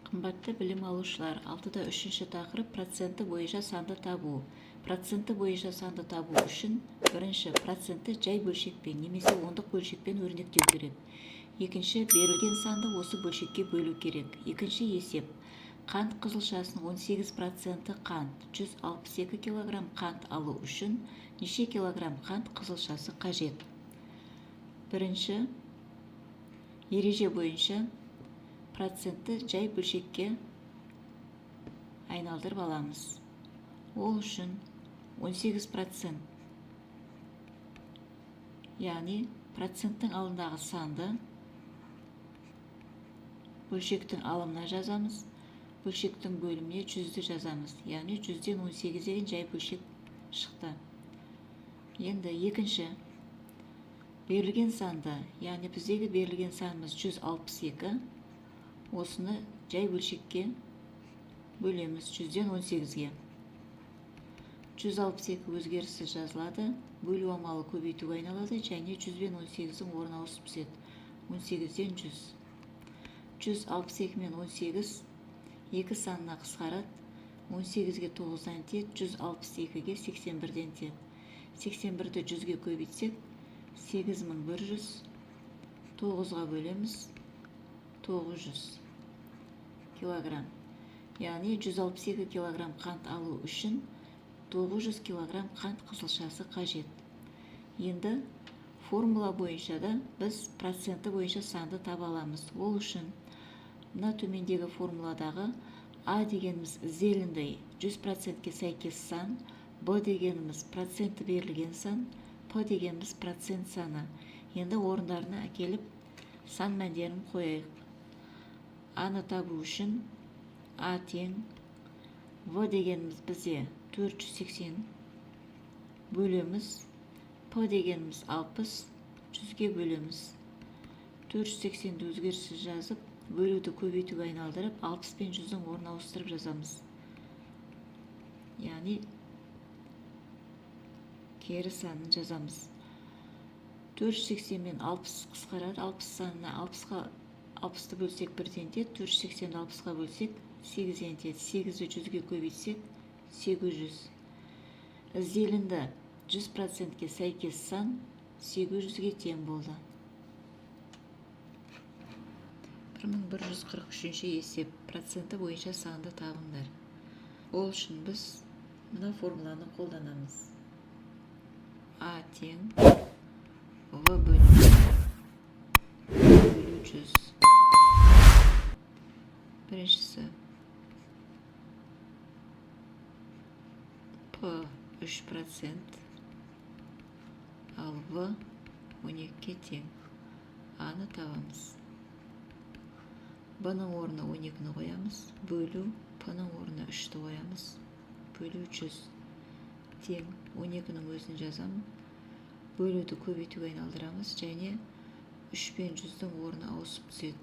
Қымбатты білім алушылар, 6.3 тақырып: проценті бойынша санды табу. Проценті бойынша санды табу үшін бірінші, процентті жай бөлшекпен немесе ондық бөлшекпен өрнектеу керек. Екінші, берілген санды осы бөлшекке бөлу керек. Екінші есеп: қант қызылшасының 18% қант. 162 килограмм қант алу үшін неше килограмм қант қызылшасы қажет? Бірінші, ереже бойынша процентті жай бөлшекке айналдырып аламыз. Ол үшін 18%, яғни проценттің алдындағы санды бөлшектің алымына жазамыз, бөлшектің бөліміне 100-ді жазамыз, яғни 100-ден 18 деген жай бөлшек шықты. Енді екінші, берілген санды, яғни біздегі берілген санымыз 162, осыны жай бөлшекке бөлеміз, 100-ден 18-ге. 162 өзгеріссіз жазылады, бөлу амалы көбейтуге айналады және 100 бен 18-дің орны ауысып түседі, 18-ден 100. 162 мен 18 екі санына қысқарады: 18-ге 9-дан тиеді, 162-ге 81-ден тиеді. 81-ді 100-ге көбейтсек, 8100, 9-ға бөлеміз, 900 килограмм. Яғни 162 килограмм қант алу үшін 900 килограмм қант қызылшасы қажет. Енді формула бойынша да біз проценті бойынша санды таба аламыз. Ол үшін мына төмендегі формуладағы а дегеніміз ізделінді 100%-ке сәйкес сан, б дегеніміз проценті берілген сан, п дегеніміз процент саны. Енді орындарына әкеліп сан мәндерін қояйық. А-ны табу үшін а тең в дегеніміз бізде 480, бөлеміз, п дегеніміз 60, 100-ге бөлеміз. 480-ді өзгеріссіз жазып, бөлуді көбейтуге айналдырып, 60 пен 100-дің орнын ауыстырып жазамыз, яғни кері санын жазамыз. 480 мен 60 қысқарады 60 санына. 60-қа 60-ты бөлсек, бірден тиеді. 480-ді 60-қа бөлсек, 8-ден тиеді. 8-ді 100-ге көбейтсек, 800. Ізделінді 100%-ке сәйкес сан 800-ге тең болды. 1143 есеп: проценті бойынша санды табыңдар. Ол үшін біз мына формуланы қолданамыз: а тең в бөлінген бөлу 100. Біріншісі: п 3%, ал в 12-ге тең. А-ны табамыз. Б-ның орнына 12-ні қоямыз, бөлу, п-ның орнына 3-ті қоямыз, бөлу 100 тең 12-нің өзін жазамын, бөлуді көбейтуге айналдырамыз және 3 пен 100-дің орны ауысып түседі,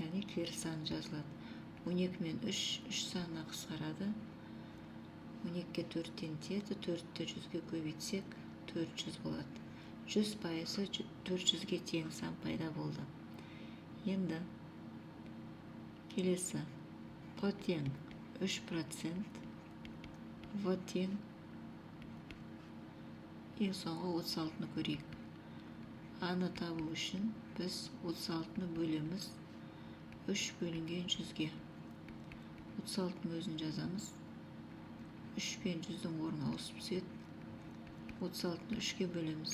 яғни кері саны жазылады. 12 мен 3 3 санына қысқарады. 12-ге 4-тен тиеді. 4-ті 100-ге көбейтсек, 400 болады. 100 пайызы 400-ге тең сан пайда болды. Енді келесі: п тең 3%, в тең. Ең соңғы 36-ны көрейік. А-ны табу үшін біз 36-ны бөлеміз 3 бөлінген 100-ге. 36-ның өзін жазамыз, 3 пен 100-дің орны ауысып түседі. 36-ны 3-ке бөлеміз: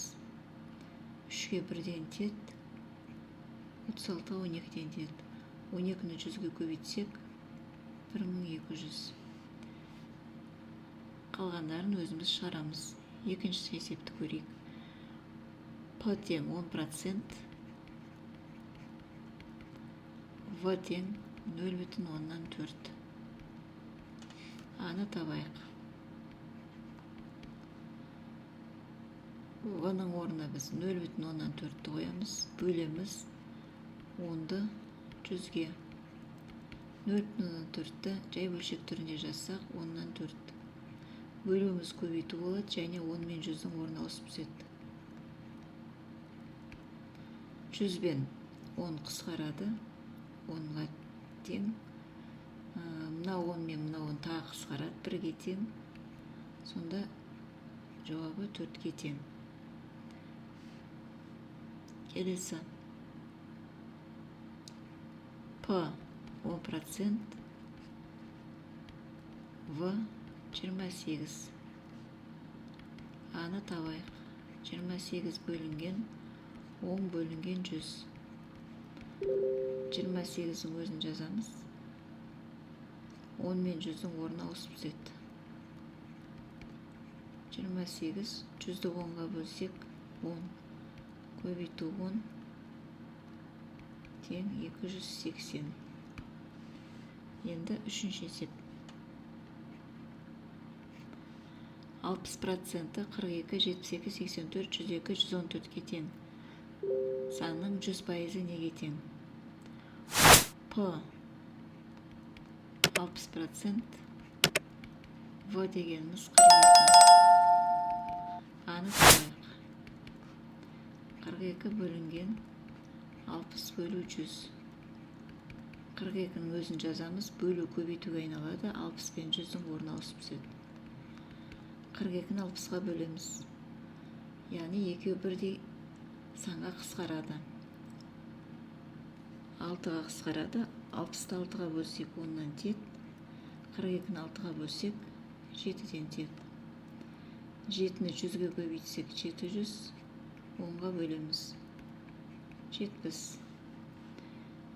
3-ке бірден тиеді, 36-ға 12-ден тиеді. 12-ні 100-ге көбейтсек, 1200. Қалғандарын өзіміз шығарамыз. Екінші есепті көрейік: п тең 10%, в тең 0,4. А-ны табайық. В-ның орнына біз 0,4-ті қоямыз, бөлеміз 10-ды 100-ге. 0,4-ті жай бөлшек түрінде жазсақ, 4/10. Бөлуіміз көбейту болады және 10 мен 100-дің орны ауысып түседі. 100 бен 10 қысқарады, 10-ға Тең. Мына 10 мен мына 10 тағы қысқарады, 1-ге тең. Сонда жауабы 4-ге тең. Келесі. П 10%, В 28. Аны табайық. 28 бөлінген 10 бөлінген 100. 28-дің өзін жазамыз. 10 мен 100-дің орны ауысып түседі. 28, 100-ді 10-ға бөлсек, 10 көбейту 10 тең 280. Енді үшінші есеп. 60% 42, 72, 84, 102, 114-ке тең. Санның 100% неге тең? П 60%, В дегеніміз 42. Аны табайық. 42 бөлінген 60 бөлу 100. 42-нің өзін жазамыз, бөлу көбейтуге айналады, 60 пен 100-дің орны ауысып түседі. 42-ні 60-ға бөлеміз. Яғни екеуі бірдей санға қысқарады. 6-ға қысқарады. 60-ты 6-ға бөлсек 10-нан тиеді. 42-ні 6-ға бөлсек 7-ден тиеді. 7-ні 100-ге көбейтсек 700, 10-ға бөлеміз. 70.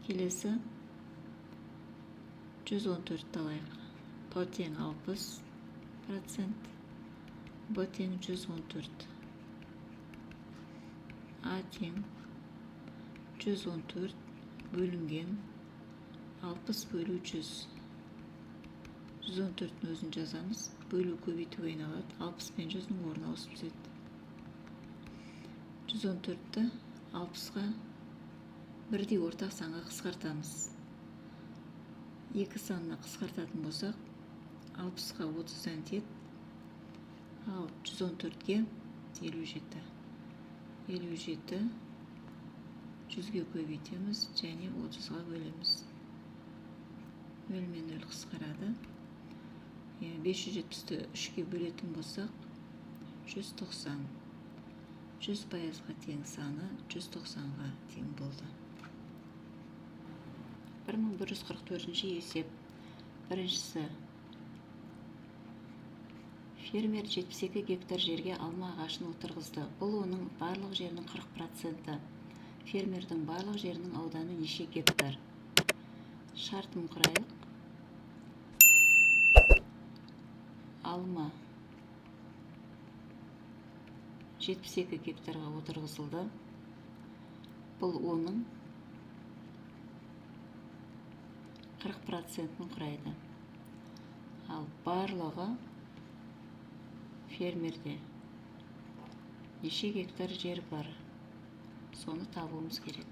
Келесі 114-ті алайық. П тең 60%, Б тең 114. А тең 114 бөлінген 60 бөлу 100. 114-тің өзін жазамыз. Бөлу көбейтуге айналады. 60 пен 100-дің орны ауысып түседі. 114-ті 60-қа бірдей ортақ санға қысқартамыз. Екі санына қысқартатын болсақ, 60-қа 30-дан тиеді, ал 114-ке 57. 57 100-ге көбейтеміз және 30-ға бөлеміз. 0 мен 0 қысқарады. 570-ті 3-ке бөлетін болсақ, 190. 100%-ға тең саны 190-ға тең болды. 1144 есеп. Біріншісі. Фермер 72 гектар жерге алма ағашын отырғызды. Бұл оның барлық жерінің 40%. Фермердің барлық жерінің ауданы неше гектар? Шартын құрайық. Алма 72 гектарға отырғызылды. Бұл оның 40%-ін құрайды. Ал барлығы фермерде неше гектар жер бар? Соны табуымыз керек.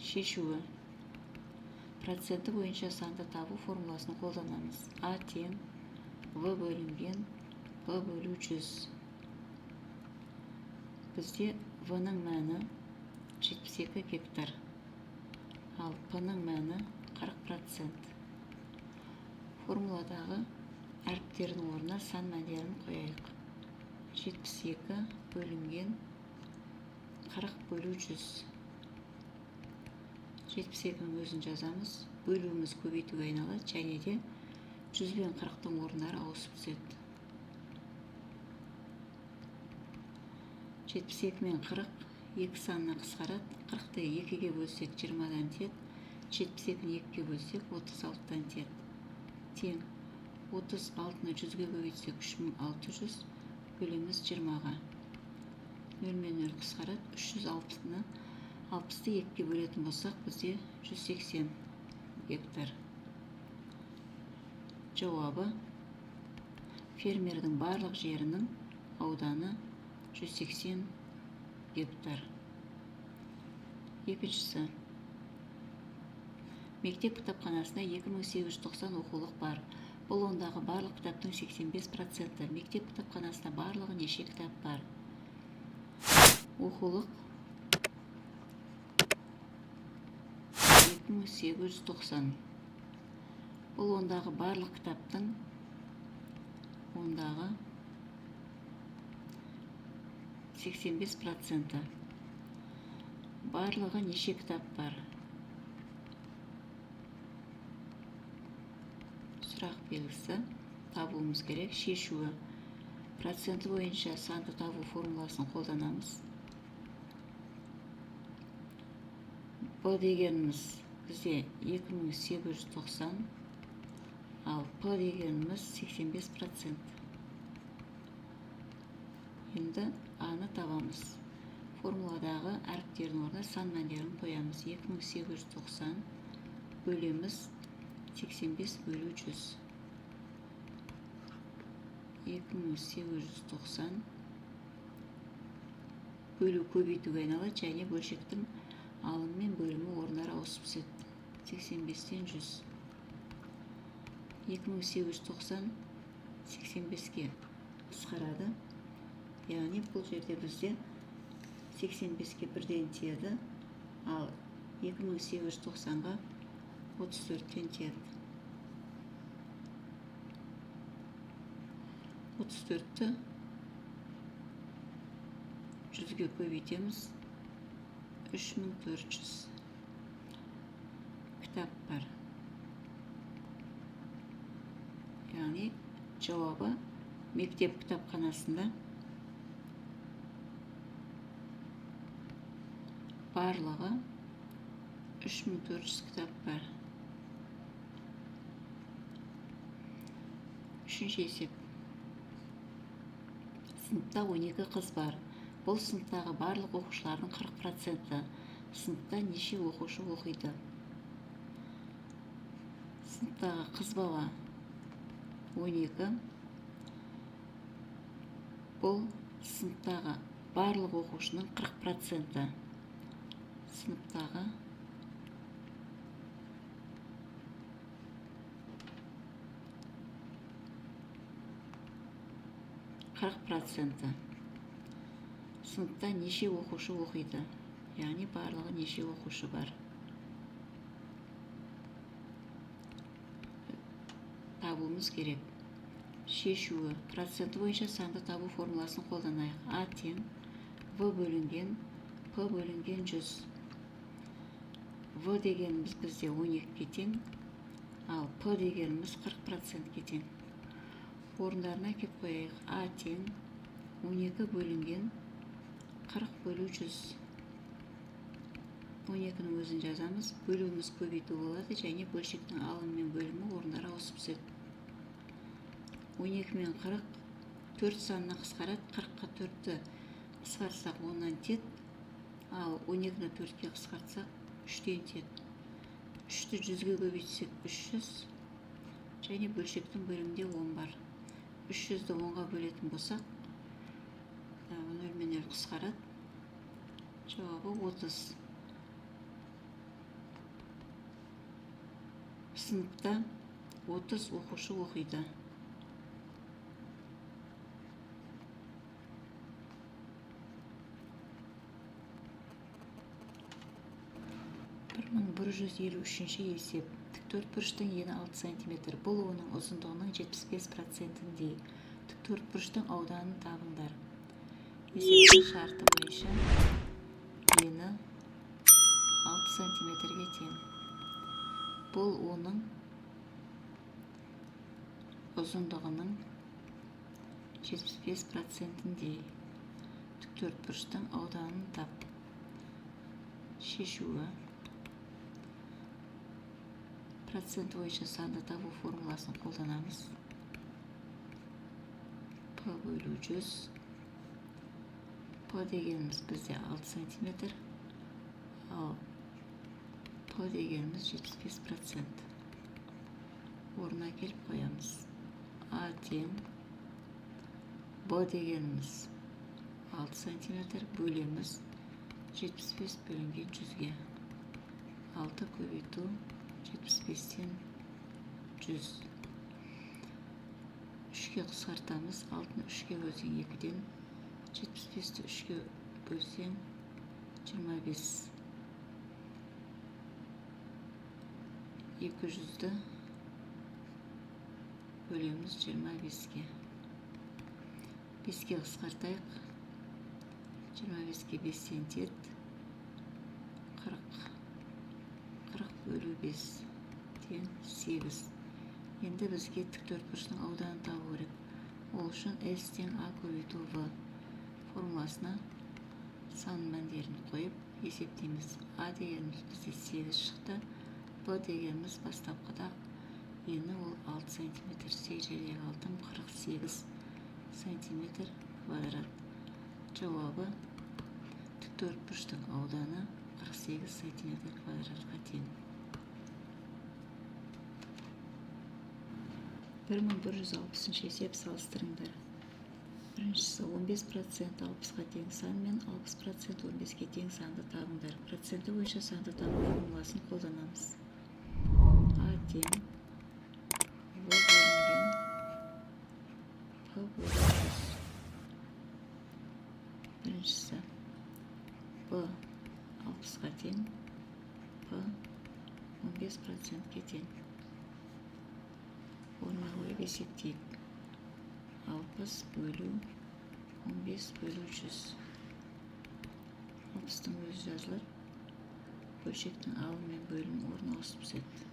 Шешуі. Проценті бойынша санды табу формуласын қолданамыз. А тең В бөлінген П бөлу 100. Бізде В-ның мәні 72 гектар, ал П-ның мәні 40%. Формуладағы әріптердің орнына сан мәндерін қояйық. 72 бөлінген 40 бөлу 100. 72-нің өзін жазамыз. Бөлуіміз көбейтуге айналады және де 100 бен 40-тың орындары ауысып түседі. 72 мен 40 екі санына қысқарады. 40-ты 2-ге бөлсек 20-дан тиеді. 72-ні 2-ге бөлсек 36-дан тиеді. Тең 36-ны 100-ге көбейтсек 3600 бөлеміз 20-ға. 0 мен 0 қысқарады. 360-ны 60-ты 2-ге бөлетін болсақ бізде 180 гектар. Жауабы фермердің барлық жерінің ауданы 180 гектар. Екіншісі. Мектеп кітапханасында 2890 оқулық бар. Бұл ондағы барлық кітаптың 85%. Мектеп кітапханасында барлығы неше кітап бар? Оқулық 2890. Бұл ондағы барлық кітаптың ондағы 85%. Барлығы неше кітап бар? Сұрақ белгісі табуымыз керек. Шешуі. Проценті бойынша санды табу формуласын қолданамыз. Б дегеніміз бізде 2890, ал П дегеніміз 85%. Енді А-ны табамыз. Формуладағы әріптердің орнына сан мәндерін қоямыз. 2890 бөлеміз 85 бөлу 100. 2890 бөлу көбейтуге айналады және бөлшектің алымы мен бөлімі орындары ауысып түседі. 85-тен 100. 2890 85-ке қысқарады. Яғни бұл жерде бізде 85-ке бірден тиеді, ал 2890-ға 34-тен тиеді. 34-ті 100-ге көбейтеміз, 3400 кітап бар. Яғни жауабы мектеп кітапханасында барлығы 3400 кітап бар. Үшінші есеп. Сыныпта 12 қыз бар. Бұл сыныптағы барлық оқушылардың 40%. Сыныпта неше оқушы оқиды? Сыныптағы қыз бала 12. Бұл сыныптағы барлық оқушының 40%. Сыныптағы 40%. Сыныпта неше оқушы оқиды? Яғни барлығы неше оқушы бар? Табуымыз керек. Шешуі. Проценті бойынша санды табу формуласын қолданайық. А тең В бөлінген П бөлінген 100. В дегеніміз бізде 12-ге тең, ал П дегеніміз 40%-ке тең. Орындарына кеп қояйық. А тең 12 бөлінген 40 бөлу 100. 12-нің өзін жазамыз. Бөлуіміз көбейту болады және бөлшектің алымы мен бөлімі орындары ауысып түседі. 12 мен 40 4 санына қысқарады. 40-қа 4-ті қысқартсақ 10-нан тет, ал 12-ні 4-ке қысқартсақ 3-тен тет. 3-ті 100-ге көбейтсек 300 және бөлшектің бөлімінде 10 бар. 300-ді 10-ға бөлетін болсақ, 0 мен 0 қысқарады. Жауабы 30. Сыныпта 30 оқушы оқиды. Бір мың бір жүз елу үшінші есеп. Тік төртбұрыштың ені 6 сантиметр. Бұл оның ұзындығының 75%-індей. Тік төртбұрыштың ауданын табыңдар. Есептің шарты бойынша ені 6 сантиметрге тең. Бұл оның ұзындығының 75%-індей. Тік төртбұрыштың ауданын тап. Шешуі. Процент бойынша санды табу формуласын қолданамыз. П бөлу 100. П дегеніміз бізде 6 сантиметр, ал П дегеніміз 75%. Орнына келіп қоямыз. А тең Б дегеніміз 6 сантиметр бөлеміз 75 бөлінген 100-ге. 6 көбейту 75-тен 100. 3-ке қысқартамыз. 6-ны 3-ке бөлсең 2-ден, 75-ті 3-ке бөлсең 25. 200-ді Бөлеміз 25-ке. 5-ке қысқартайық. 25-ке 5-тен тиеді. 40. 40 бөлу 5 тең 8. Енді бізге тік төртбұрыштың ауданын табу керек. Ол үшін S тең А көбейту В формуласына сан мәндерін қойып есептейміз. А дегеніміз бізде 8 шықты. Б дегеніміз бастапқыда ені ол 6 сантиметр. 8 жердегі алтым 48 сантиметр квадрат. Жауабы: тік төртбұрыштың ауданы 48 сантиметр квадратқа тең. 1160 есеп, салыстырыңдар. Біріншісі: 15% 60-қа тең сан мен 60% 15-ке тең санды табыңдар. Проценті бойынша санды табу формуласын қолданамыз. А тең В бөлінген П бөлу 100. Біріншісі: Б 60-қа тең, П 15%-ке тең. Орнына қойып есептейік. 60 бөлу 15 бөлу 100. 60-тың өзі жазылады. Бөлшектің алымы мен бөлімінің орны ауысып түседі.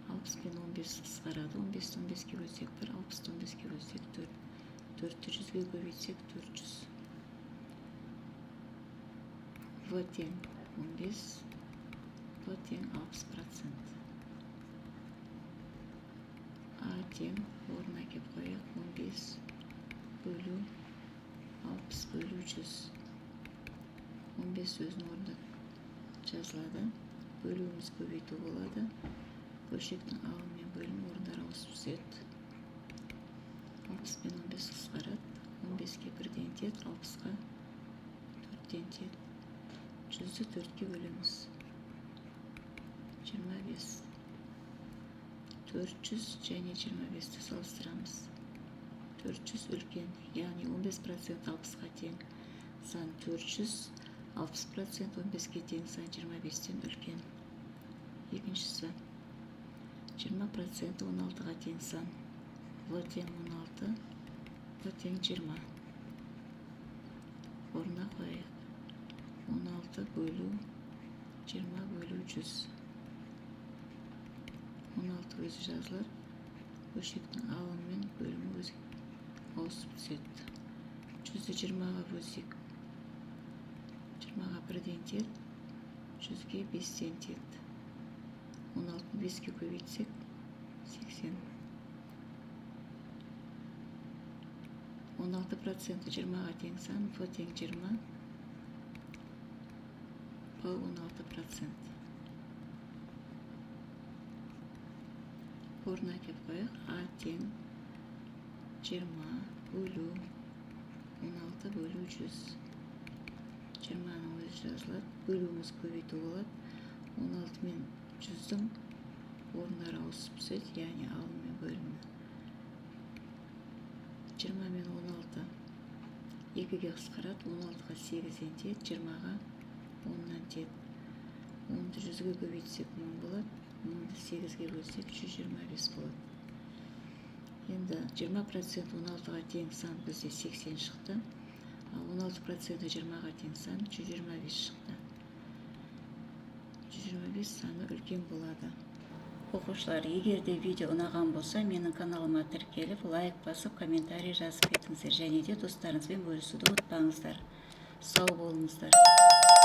60 пен 15 қысқарады. 15-ті 15-ке бөлсек 1, 60-ты 15-ке бөлсек 4. 4-ті 100-ге көбейтсек 400. В тең 15, П тең 60%. А тең, орнына әкеп қояйық, 15 бөлу 60 бөлу 100. 15 өзінің орнында жазылады. Бөлуіміз көбейту болады. Бөлшектің алымы мен бөлімі орындары ауысып түседі. 60 пен 15 қысқарады. 15-ке бірден тиеді, 60-қа төрттен тиеді. 100-ді төртке бөлеміз. 25. 400 және 25-ті салыстырамыз. 400 үлкен, яғни 15% 60-қа тең сан 400, 60% 15-ке тең сан 25-тен үлкен. Екіншісі: 20% 16-ға тең сан. В тең 16, П тең 20. Орнына қояйық. 16 бөлу 20 бөлу 100. 16 өзі жазылады. Бөлшектің алымы мен бөлімі өзі ауысып түседі. 100-ді 20-ға бөлсек, 20-ға бірден тиеді, 100-ге бестен тиеді. 16-ны беске көбейтсек, 80. 16% 20-ға тең сан, В тең 20, П 16%. Орнына әкеп қояйық. А тең 20 бөлу 16 бөлу 100. 20-ның өзі жазылады. Бөлуіміз көбейту болады. 16 мен 100-дің орындары ауысып түседі, яғни алым мен бөлімі. 20 мен 16 екіге қысқарады. 16-ға 8-ден тиеді, 20-ға 10-нан тиеді. 10-ды 100-ге көбейтсек 1000 болады. 1000-ды 8-ге бөлсек 125 болады. Енді 20% 16-ға тең сан бізде 80 шықты. Ал 16% 20-ға тең сан 125 шықты. 125 саны үлкен болады. Оқушылар, егер де видео ұнаған болса, менің каналыма тіркеліп, лайк басып, комментарий жазып кетіңіздер және де достарыңызбен бөлісуді ұмытпаңыздар. Сау болыңыздар.